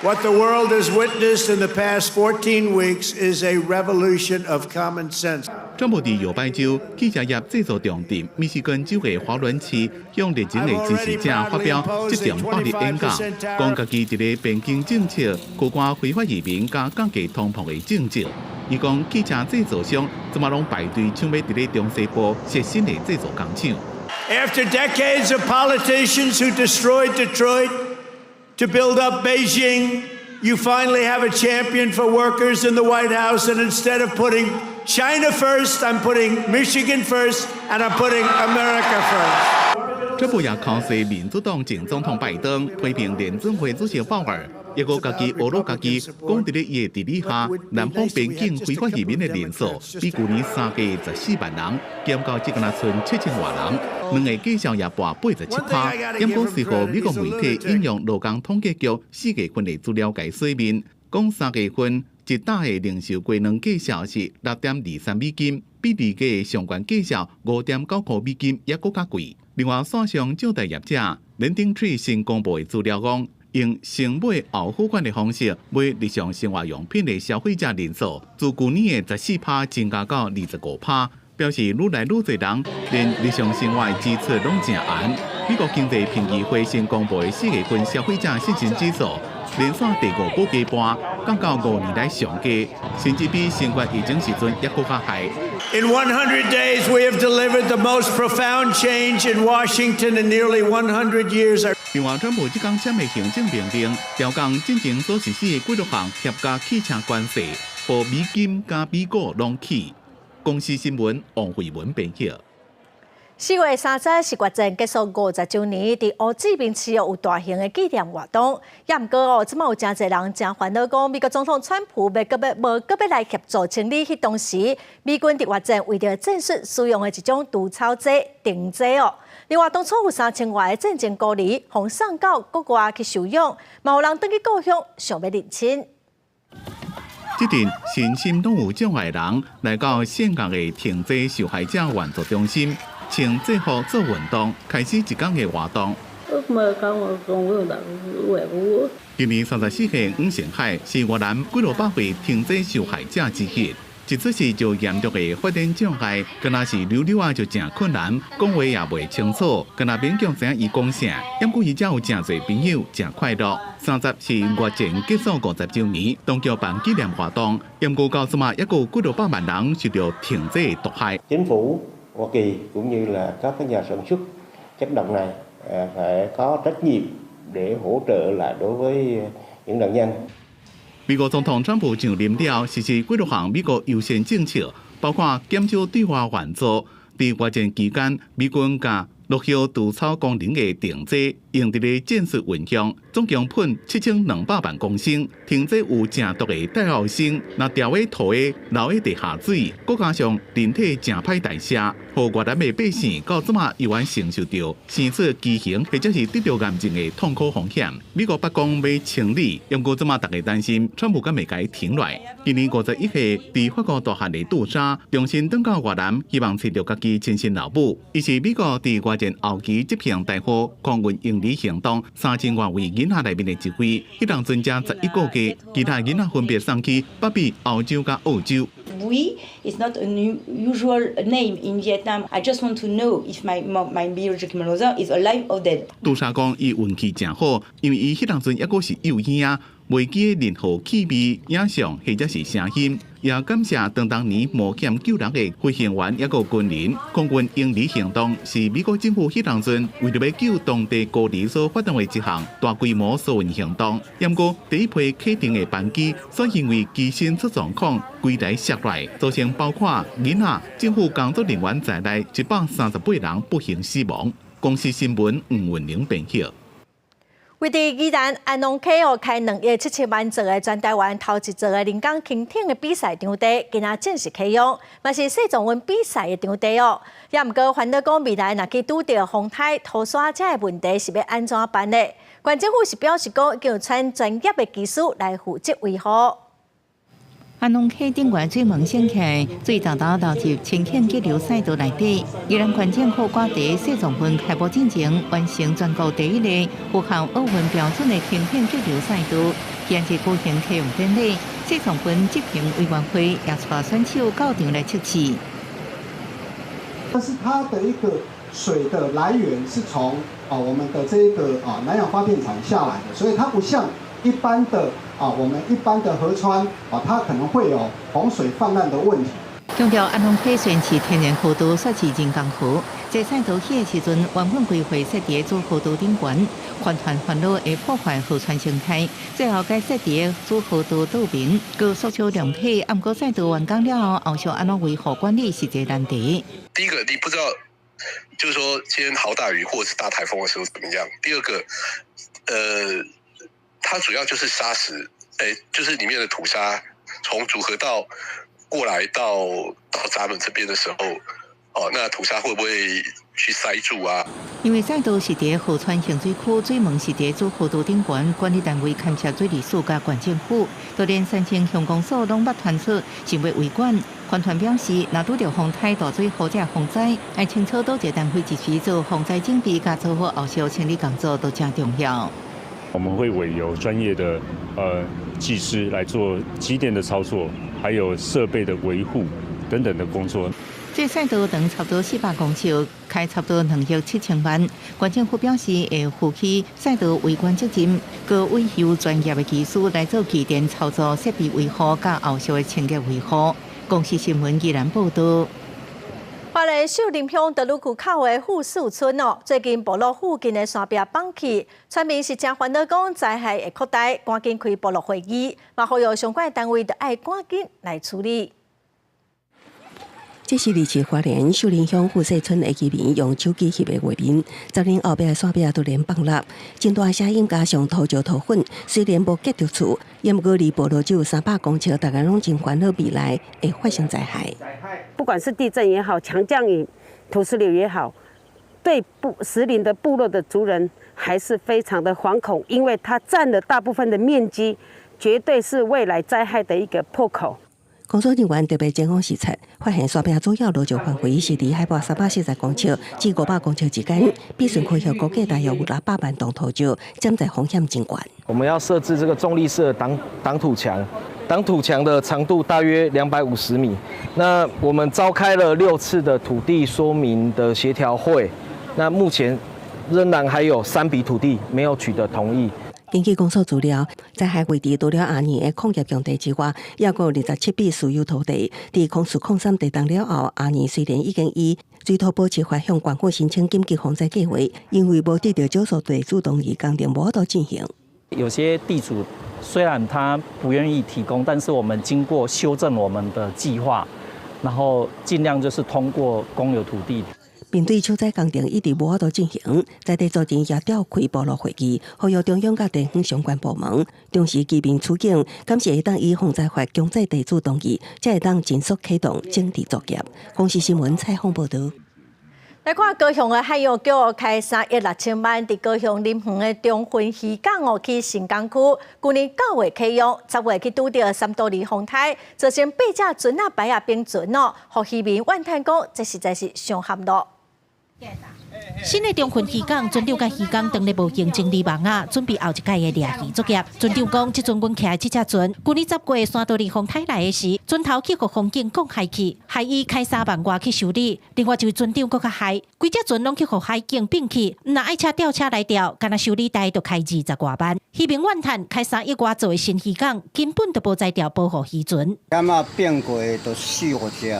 What the world has witnessed in the past 14 weeks is a revolution of common sense. 川普佇搖擺州汽車業製造重鎮密西根州的華倫市，向熱情的支持者發表執政百日演講，講家己佇咧邊境政策、高掛非法移民佮降低通膨的政績。伊講汽車製造商這馬攏排隊搶欲佇咧中西部設新的製造工廠。 After decades of politicians who destroyed Detroit to build up Beijing, you finally have a champion for workers in the White House, and instead of putting China first, I'm putting Michigan first, and I'm putting America first. 川普也口批民主黨前總統拜登，批評聯準會主席鮑爾，抑閣家己呵咾家己，講佇咧伊的治理下，南方邊境非法移民的人數比舊年三加14萬人，減到只敢若賰7千外人，兩个價數也跋87%。毋過隨後美國媒體引用勞工統計局4月份的資料共說明，講3月份一打的零售雞卵價數是6.23美金，比二月上懸價數5.9塊美金猶閣較貴。另外，線上借貸業者 LendingTree 新公布的資料講，用先買後付款的方式買日常生活用品的消費者人數，自舊年的14%增加到25%，表示愈來愈濟人連日常生活的支出攏誠絚。美國經濟評議會新公布的4月份消費者信心指數，連續第五個月盤，降到5年來上低，甚至比新冠疫情時陣猶閣較害。 In 100 days, we have delivered the most profound change in Washington in nearly 100 years. 另外，川普這工簽的行政命令，調降進前所實施的幾落項疊加汽車關稅，予美金佮美股攏起。公視新聞王慧文編譯。4月30是越戰結束50週年，佇胡志明市有大型的紀念活動。也毋過哦，這馬有誠濟人誠煩惱，講美國總統川普欲閣欲無閣欲來協助清理彼當時美軍佇越戰為著戰術使用的一種除草劑定劑哦。另外，當初有3000外个戰爭孤兒，予送到國外去收養，嘛有人轉去故鄉想欲認親。這陣身心攏有障礙人來到峴港的停滯受害者援助中心，穿制服做運動，開始一工的活動。今年34歲黃成海是越南幾落百位停滯受害者之一。一出世就嚴重的發展障礙，敢若是溜溜仔就誠困難，講話也袂清楚，敢若勉強知影伊講啥。毋過伊遮有誠濟朋友，誠快樂。30是越戰結束50週年，當局辦紀念活動，毋過到這馬猶閣有幾落百萬人受著停滯毒害。 Chính phủ Hoa Kỳ cũng như là các cái nhà sản xuất chất độc này phải có trách nhiệm để hỗ trợ lại đối với những nạn nhân. 美國總統川普上任了，實施幾落項美國優先政策，包括減少對外援助。佇越戰期間，美軍共落後除草功能的定劑用佇咧戰術運用，總共噴7200萬公升。停劑有誠毒的戴奧辛，若牢佇土的留佇地下水，閣加上人體誠歹代謝，予越南的百姓到這馬猶原承受著生出畸形或者是得著癌症的痛苦風險。美國白宮欲清理，毋過這馬逐家擔心，川普敢會共伊停落來。今年51歲，佇法國大漢的杜莎重新轉到越南，希望揣著家己親生老母。伊是美國佇越戰後期執行大禍空運嬰兒。嬰兒行動3000外位囡仔內面的一位，彼當陣才11個月，其他囡仔分別送去北美、歐洲佮澳洲。 Bui is not an usual name in Vietnam. I just want to know if my biological mother is alive or dead. 杜莎講，伊運氣誠好，因為伊彼當陣猶閣是幼嬰仔，袂記得任何氣味、影像或者是聲音。也感謝當當年冒險救人的飛行員猶閣軍人。空軍嬰兒行動是美國政府彼當陣為著欲救當地孤兒所發動的一項大規模疏運行動。毋過第一批啟程的班機，煞因為機身出狀況，規台摔落來，造成包括囡仔、政府工作人員在內138人不幸死亡。公視新聞吳雲玲編譯。位佇宜蘭安農溪哦，開2億7千萬做的全台灣頭一座的人工輕艇的比賽場地，今仔正式啟用，嘛是世壯運比賽的場地哦。也毋過煩惱講未來若去拄著風颱、土沙這个問題是欲按怎辦呢？縣政府是表示講，已經有請專業的技師來負責維護。安農溪頂懸水門升起，水沓沓流入輕艇激流賽道內底。宜蘭縣政府掛佇世壯運開幕進前，完成全國第一个符合奧運標準的輕艇激流賽道，今日舉行啟用典禮。世壯運執行委員會也帶選手到場來測試。但是它的一個水的來源是從啊我們的這個啊南陽發電廠下來的，所以它不像一般的啊，我們一般的河川啊，它可能會有洪水泛濫的問題。強調安農溪雖然是天然河道，煞是人工河。這賽道起的時陣，原本規劃設佇主河道頂懸，環團煩惱會破壞河川生態，最後改設佇主河道倒邊，閣縮小量體。毋過賽道完工了後，後續按怎維護管理是一個難題。第一個，你不知道，就是說今天豪大雨或者是大颱風的時候怎麼樣。第二個，它主要就是沙石，就是裡面的土沙從主河道過來到閘門這邊的時候，哦，那土沙會不會去塞住啊？因為賽道是佇河川蓄水區，水門是佇主河道頂懸，管理單位牽涉水利署佮縣政府，就連三清鄉公所攏捌傳出想欲維管。環團表示，若拄著風颱、大水或者洪災，愛清楚佗一个單位及時做防災準備，佮做好後續清理工作都誠重要。我們會委由專業的技師來做機電的操作，還有設備的維護等等的工作。這賽道長差不多400公尺，開差不多2億7千萬。縣政府表示會負起賽道維管責任，閣委由專業的技師來做機電操作、設備維護、佮後續的清潔維護。公視新聞宜蘭報道。花蓮秀林鄉德魯區口的富士村哦，最近部落附近的山壁崩去，村民是誠煩惱，講災害會擴大，趕緊開部落會議，嘛呼籲相關單位著愛趕緊來處理。這是佇市花蓮秀林鄉富勢村的居民用手機翕的畫面。10年後壁的山壁突然崩落，真大聲音加上土石土粉，雖然無結著厝，毋過離部落只有300公尺，大家攏真煩惱未來會發生災害。不管是地震也好，強降雨、土石流也好，對部石林的部落的族人還是非常的惶恐，因為它佔了大部分的面積，絕對是未來災害的一個破口。工作人員特別前往視察，發現山壁主要落石範圍是離海拔340公尺至500公尺之間，比順科學估計大約有600萬噸土石，潛在風險真懸。我們要設置這個重力式的擋擋土牆，擋土牆的長度大約250米。那我們召開了六次的土地說明的協調會，那目前仍然還有三筆土地沒有取得同意。根據公所資料，災害位置除了阿年的礦業用地之外，猶閣有27筆私有土地。佇04/03地動了後，阿年雖然已經依水土保持法向縣府申請緊急防災計劃，因為無得到少數地主同意，工程無法度進行。有些地主雖然他不願意提供，但是我們經過修正我們的計劃，然後盡量就是通過公有土地。面對救災工程一直無法度進行，在地昨日也召開部落會議，呼籲中央佮地方相關部門重視居民處境，感謝會當依防災法強制地主同意，才會當盡速啟動整治作業。公視新聞採訪報導。來看高雄的海洋局開3億6千萬，佇高雄林園的中昏漁港哦，起新港區，舊年9月啟用，10月去拄著三都二風颱，造成八隻船仔排仔冰船哦，予漁民怨嘆講，這實在是傷譀囉。新的中雲漁港，船長佮漁工當咧無形整理網仔，準備後一屆的掠魚作業。船長講，這陣阮徛的這隻船，舊年10月山道里風颱來的時，船頭去予風警降海去，害伊開3萬外去修理。另外一位船長閣較害，規隻船攏去予海警併去，毋若愛請吊車來吊，干焦修理台就開20外萬。漁民怨嘆，開3億外做的新漁港，根本就無才調保護漁船。起碼變過都四五隻，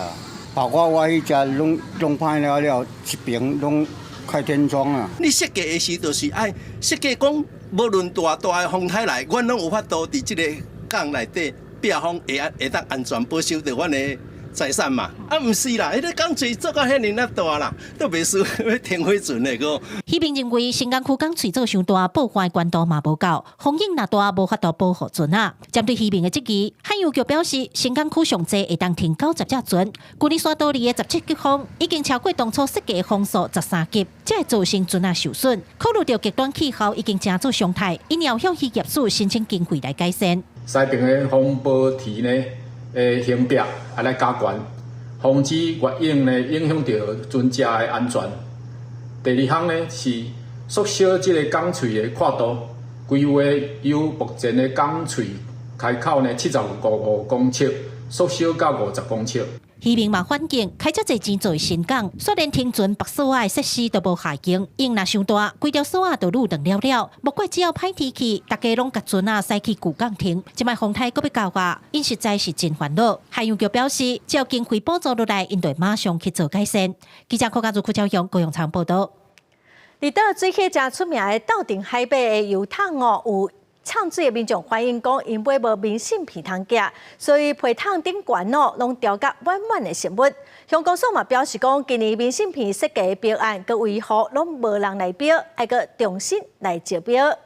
包括我彼隻攏弄歹了了，一爿攏開天窗啊！你設計的時就是愛設計講，無論大大的風颱來，阮攏有法度佇這个港內底避風會會當安全保守著阮的財產嘛。啊，毋是啦，彼个港喙做甲遐爾仔大啦，都袂輸欲停火船的閣。漁民認為新港區港喙做傷大，保護的懸度嘛無夠，風湧若大，無法度保護船仔。針對漁民的質疑，海洋局表示，新港區上濟會當停90隻船。舊年沙多利的17級風已經超過當初設計的風速13級，才會造成船仔受損。考慮到極端氣候已經成做常態，𪜶有向漁業署申請經費來改善。西爿的風暴池呢，的橫壁愛來加懸，防止月湧呢影響著船隻的安全。第二項呢是縮小這个港喙的闊度，規劃由目前的港喙開口呢75.5公尺，縮小到50公尺。漁民嘛反映，開遮濟錢做新港，煞連停船縛索仔的設施都無下間，湧若傷大，規條索仔都愈斷了了。莫怪只要歹天氣，大家攏共船仔駛去舊港停。這擺風颱閣欲到啊，𪜶實在是真煩惱。海洋局表示，只要經費補助落來，𪜶就會馬上去做改善。記者柯家如、柯昭雄、高永昌報導。離島水貨誠出名的鬥陣海馬的油桶哦，有唱水的民眾反映講，𪜶買無明信片通寄，所以皮桶頂懸哦，攏調甲滿滿的食物。鄉公所嘛表示講，今年明信片設計的標案佮維護攏無人來標，愛閣重新來招標。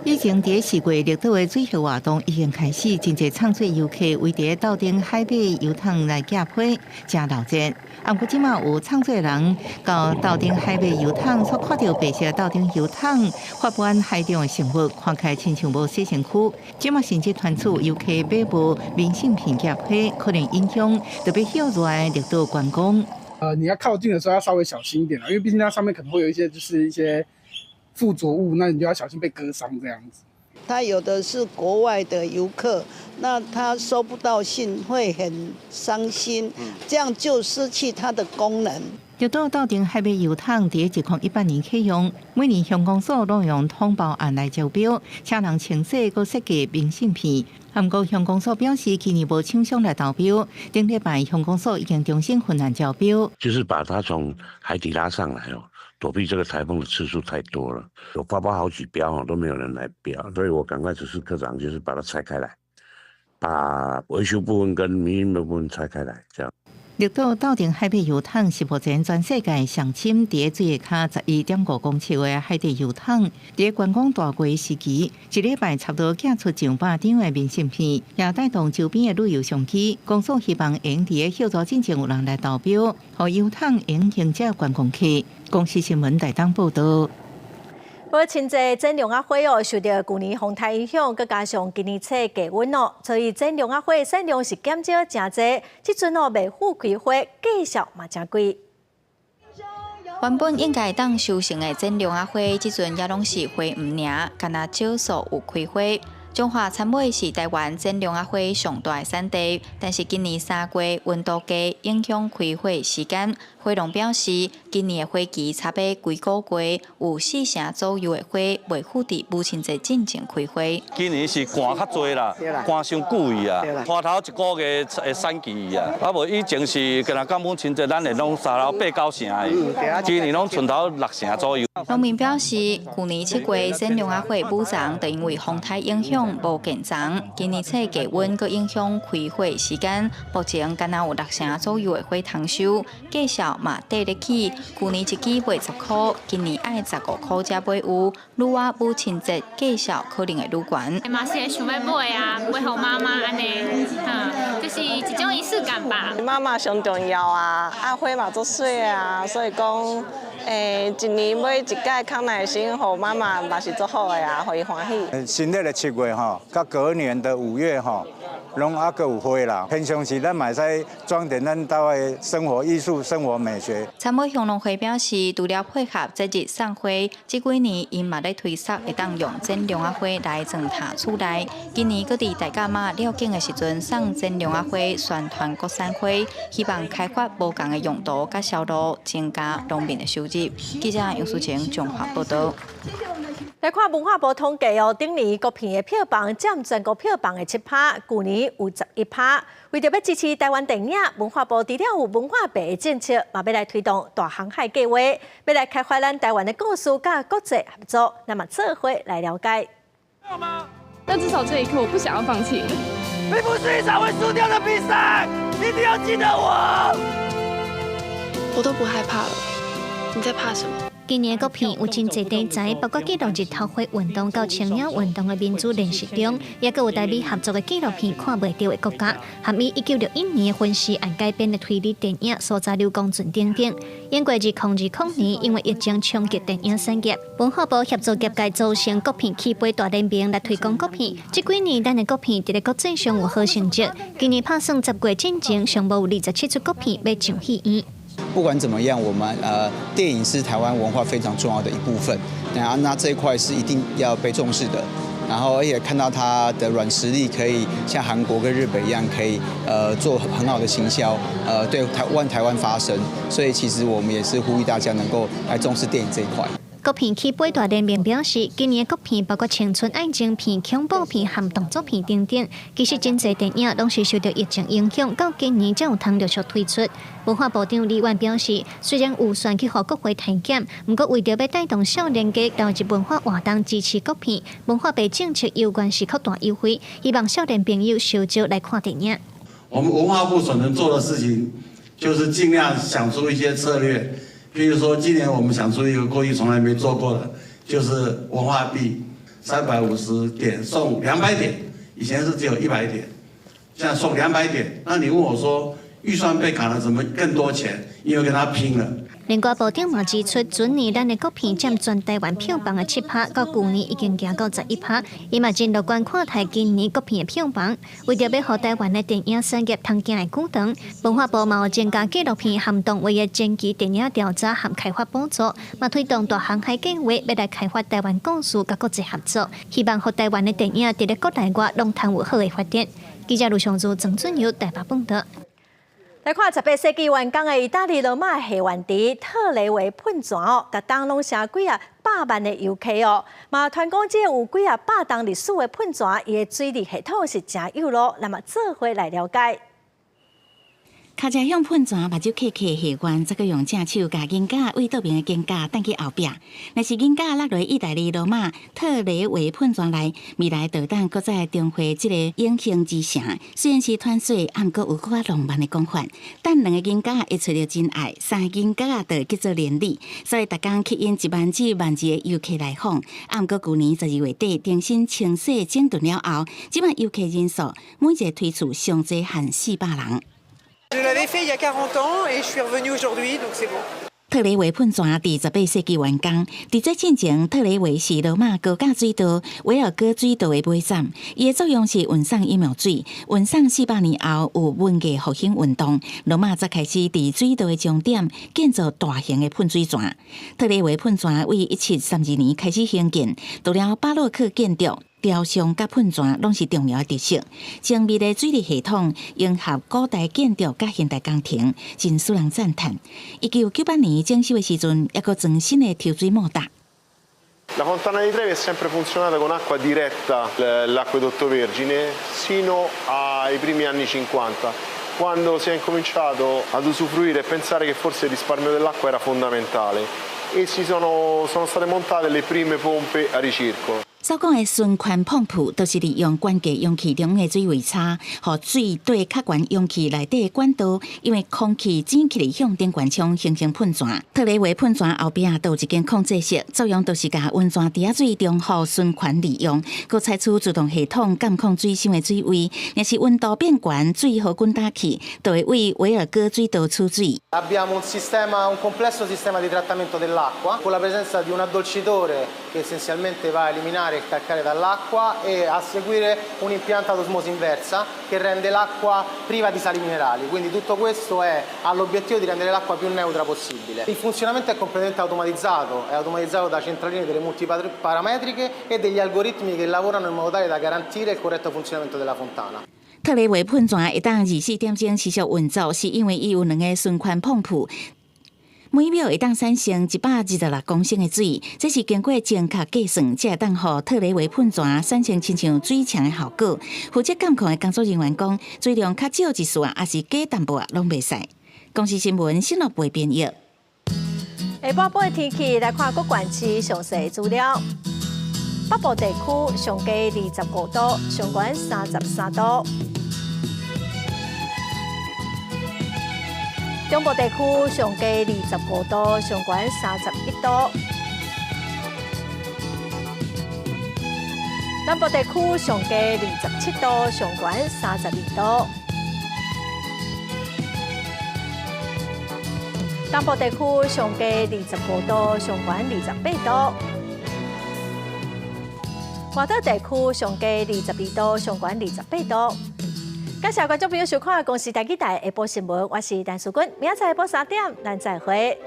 以前佇4月綠島的水貨活動已經開始，真濟唱水遊客圍佇鬥陣海馬油桶來寄批，誠鬧熱。啊，毋過這馬有唱水人到鬥陣海馬油桶，所看著白色鬥陣油桶發滿海中的食物，看起來親像無洗身軀。這馬甚至傳出遊客買無明信片寄批，可能影響特別歇熱的綠島觀光。你要靠近的時候要稍微小心一點啦，因為畢竟它上面可能會有一些就是一些附着物，那你就要小心被割傷這樣子。他有的是國外的遊客，那他收不到信會很傷心，這樣就失去它的功能。綠島鬥陣海馬油桶佇2018年啟用，每年鄉公所攏用統包案來招標，請人清洗閣設計明信片。毋過鄉公所表示，今年無廠商來投標，頂禮拜鄉公所已經重新分案招標。就是把它從海底拉上來哦，躲避這個颱風的次數太多了，有發包好幾標哦，都沒有人來標，所以我趕快指示科長，就是把它拆開來，把維修部分跟營運的部分拆開來，這樣。綠島鬥陣海馬油桶是目前全世界上深佇水跤11.5公尺的海底油桶，佇觀光大季時期，一禮拜差不多寄出上百張的明信片，也帶動周邊的旅遊商機。公所希望會佇歇熱進前有人來投標，予油桶會迎接觀光客。公視新聞台東報導。不過，真濟蟬龍仔花哦，受著舊年風颱影響，閣加上今年初低溫哦，所以蟬龍仔花產量是減少誠濟。這陣哦，袂赴開花，價數嘛誠貴。原本應該當收成的蟬龍仔花，這陣也攏是花黃爾，干焦少數有開花。彰化杉尾是台灣蟬龍仔花上大的產地，但是今年3月溫度低，影響開花時間。花農表示，今年的花期差欲規個月，有四成左右的花袂赴佇母親節進前開花。今年是寒較濟啦，寒傷久去啊，拖頭一個月的產期啊，啊無以前是干焦到母親節，咱會攏三頭八九成的，今年攏賰頭六成左右。農民表示，舊年7月蟬龍仔花補叢，就因為風颱影響無見長。今年初低溫閣影響開花時間，目前干焦有六成左右的花通收，價數嘛綴咧起。舊年一支賣10箍，今年愛15箍才買有。愈晚母親節價數可能會愈懸。嘛是會想欲買啊，買予媽媽按呢，就是一種儀式感吧。媽媽上重要啊，啊花嘛足媠啊，所以講，一年買一擺康乃馨予媽媽嘛是足好的啊，予伊歡喜。新曆的7月月吼，佮隔年的5月吼，攏猶閣有花啦。平常時咱嘛會使裝點咱兜的生活藝術、生活美學。參尾鄉農會表示，除了配合節日送花，這幾年𪜶嘛咧推捒會當用剪龍仔花來裝塔厝內。今年閣佇大甲媽了境的時陣送剪龍仔花宣傳國產花，希望開發無仝的用途佮銷路，增加農民的收入。記者楊淑晴綜合報道。來看文化部統計哦，頂年國片的票房佔全國票房的7%，舊年有11%。為著欲支持台灣電影，文化部除了有文化幣的政策，嘛欲來推動大航海計劃，欲來開發咱台灣的故事，佮國際合作。那麼做伙來了解。但至少這一刻，我不想要放棄。並不是一場會輸掉的比賽，一定要記得我。我都不害怕了，你在怕什麼？今年國片有真濟題材，包括記錄日頭花運動到青鳥運動的民主練習中，也閣有台美合作的紀錄片《看袂著的國家》，和以1961年分屍案改編的推理電影《蘇扎柳公船》等等。英國2020年因為疫情衝擊電影產業，文化部協助業界組成國片起飛大聯盟來推廣國片。這幾年咱的國片佇咧國際上有好成績，今年拍算10月進前，上無有27齣國片欲上戲院。不管怎麼樣，我們電影是台灣文化非常重要的一部分，那這一塊是一定要被重視的。然後而且看到它的軟實力可以像韓國跟日本一樣，可以做很好的行銷，對台灣發聲。所以其實我們也是呼籲大家能夠來重視電影這一塊。國片起飛大聯盟表示，今年國片包括青春愛情片、恐怖片和動作片等等。其實真濟電影攏是受著疫情影響，到今年才有通陸續推出。文化部長李婉表示，雖然預算去予國會提減，毋過為著欲帶動少年家投入文化活動，支持國片，文化部政策有關是擴大優惠，希望少年朋友受招來看電影。我們文化部所能做的事情，就是盡量想出一些策略。譬如說，今年我們想出一個過去從來沒做過的，就是文化幣350點送200點，以前是只有100點，現在送兩百點。那你問我說，預算被砍了，怎麼更多錢？因為跟他拼了。另外，部長嘛指出，今年咱的國片佔全台灣票房的7%，到舊年已經行到11%。伊嘛真樂觀看待今年國片的票房。為著欲予台灣的電影產業通行會久長，文化部嘛有增加紀錄片和動畫的前期電影調查和開發補助，嘛推動大航海計劃，欲來開發台灣故事佮國際合作，希望予台灣的電影佇咧國內外攏通有好的發展。記者盧尚如、曾俊友台北報道。來看18世紀完工的意大利羅馬戲院池特雷維噴泉哦，逐冬攏成幾仔百萬的遊客哦。嘛，傳講這個有幾仔百冬歷史的噴泉，伊的水利系統是誠有路。那麼做伙來了解。跤車向噴泉，目睭瞌瞌戲院，則閣用正手共銀角對倒爿的金角擲去後壁。若是銀角落佇意大利羅馬特雷維噴泉內，未來就當閣再重回這個永恆之城。雖然是傳說，毋過有較浪漫的講法。擲兩個銀角會揣著真愛，三个銀角就叫做連理。所以逐工吸引1萬至1.2萬個遊客來訪。毋過舊年12月底重新清洗整頓了後，這擺遊客人數每一個梯次上濟限400人。 Je l'avais fait il y a 40 ans et je suis revenue aujourd'hui, donc c'est bon. 特雷維噴泉佇18世紀完工，佇這進前，特雷維是羅馬高架水道、維爾哥水道的尾站。伊的作用是運送飲用水。運送400年後，有文藝復興運動，羅馬才開始佇水道的終點建造大型的噴水泉。特雷維噴泉為1732年開始興建，除了巴洛克建築、雕像佮噴泉攏是重要的特色。精密的水利系統融合古代建築佮現代工程，真使人讚嘆。1998年整修的時陣，猶閣裝新的抽水馬達。 La Fontana di Trevi è sempre funzionata con acqua diretta, l'acquedotto Vergine, sino ai primi anni 50, quando si è incominciato ad usufruire e pensare che forse il risparmio dell'acqua era fondamentale e sono state montate le prime pompe a ricircolo. 所講的循環泵浦，就是利用懸架容器中的水位差，予水對較懸容器內底的管道，因為空氣蒸氣向頂懸衝，形成噴泉。特雷維噴泉後壁都有一間控制室，作用就是共溫泉池仔水重複循環利用，閣採取自動系統監控水箱的水位，若是溫度變懸，水予滾打去，就會對維爾哥水道取水。 Abbiamo un sistema, un complesso sistema di trattamento dell'acqua con la presenza di un addolcitore che essenzialmente va a eliminare Il calcare dall'acqua e a seguire un impianto ad osmosi inversa che rende l'acqua priva di sali minerali. Quindi tutto questo ha l'obiettivo di rendere l'acqua più neutra possibile. Il funzionamento è completamente automatizzato, è automatizzato da centraline delle multiparametriche e degli algoritmi che lavorano in modo tale da garantire il corretto funzionamento della fontana. 特雷維噴泉會當24點鐘持續運作，是因為伊有兩个循環泵浦，每秒會當產生126公升的水，這是經過精確計算，才會當予特雷維噴泉產生親像水牆的效果。負責監控的工作人員講，水量較少一絲仔，抑是加淡薄仔，攏袂使。公視新聞新樂貝編譯。下晡晡的天氣來看各縣市詳細資料。北部地區上低25度，上懸33度。中部地區上低25度，上懸31度。南部地區上低27度，上懸32度。東部地區上低25度，上懸28度。外島地區上低22度，上懸28度。感謝觀眾朋友收看《公視台語台》下晡新聞，我是陳淑君，明仔載下晡3點，咱再會。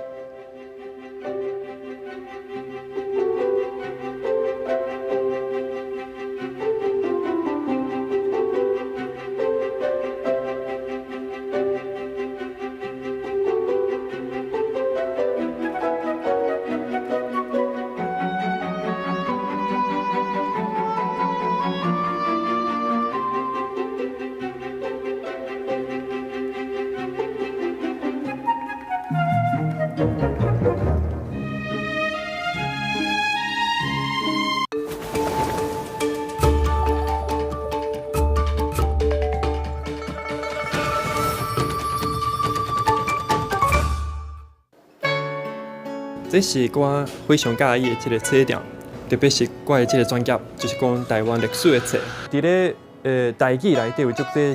這是我非常佮意的這个冊店，特別是我的這个專業，就是講台灣歷史的冊。佇咧台語內底有足濟。